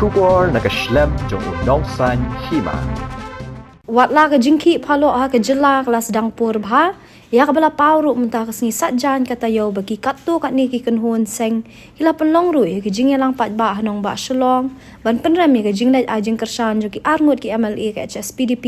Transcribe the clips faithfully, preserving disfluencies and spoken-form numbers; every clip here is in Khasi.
Khubor na ka shlem jong u Nongsaiñ Hima. Wat la ka jingkhih phalok ha ka jylla ka la sdang pur bha, ïa kaba la paw ruh mynta ka sngi Saitjaiñ ka taïew ba ki katto katne ki kynhun seng ki la pynlong ruh ïa ka jingïalang paidbah ha nongbah Shillong ban pynrem ïa ka jingleit ai jingkyrshan jong ki arngut ki M L A ka H S P D P,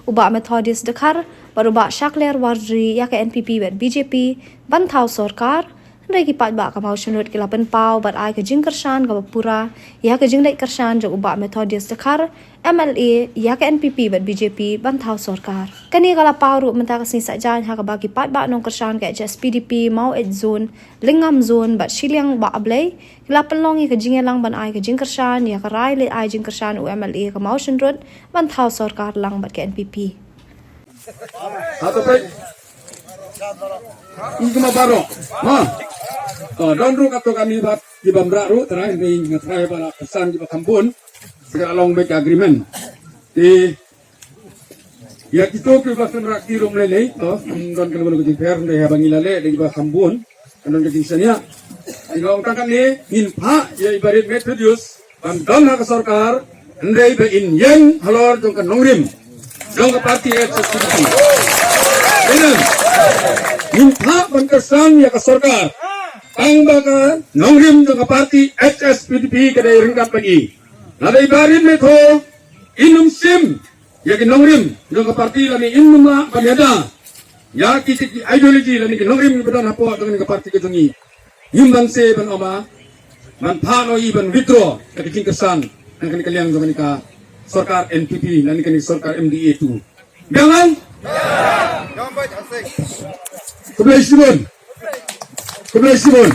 u Bah Methodius Dkhar bad u Bah Shakliar Warjri ïa ka N P P bad B J P ban thaw sorkar. Hynrei ki paidbah ka Mawshynrut ki la pynpaw bad ai ka jingkyrshan kaba pura ïa ka jingleit kyrshan jong u Bah Methodius Dkhar, M L A, ïa ka N P P bad B J P ban thaw sorkar. Kane ka la paw ruh mynta ka sngi Saitjaiñ ha kaba ki paidbah nongkyrshan ka H S P D P Maweit Zone, Lyngngam Zone bad Shilliang Bah Blei ki la pynlong ïa ka jingïalang ban ai ka jingkyrshan ïa ka rai leit ai jingkyrshan u M L A ka Mawshynrut ban thaw sorkar lang bad ka N P P. Hato peit. Ing kuma baroh. Ha. To don ruh katto katne bad ki bym rah ruh, trai ni nga trai ba la pesan ki ba kham bun. Sika long bad ka agreement. Te ïa kito ki ba kham rah ki ruh lei lei. To don kan bun ki jingpher dei ha ba ngi la leh dei ba kham bun. Kan don ka jingshaniah. Ïa ong tang katne ngin phah ïa i Bah Methodius ban don ha ka sorkar, hynrei ba in ïeng halor jong ka nongrim jong ka party H S P D P. Ina, ngin phah ban kyrshan ïa ka sorkar tang ba ka nongrim jong ka party H S P D P ka dei ryngkat bad i. Lada i Bah Metho in ym shim ïa ki nongrim jong ka party lane in ym lah ban ïada ïa ki, ki, ki ideology lane ki nongrim kiba don hapoh jong ka party ka jong i. Ngim banse ban ong ba ban phah noh i ban withdraw ïa ka jingkyrshan na kane ka liang jong kane ka sorkar N P P lane kane ka sorkar M D A two. Biang lang. Khublei shibun. Khublei shibun.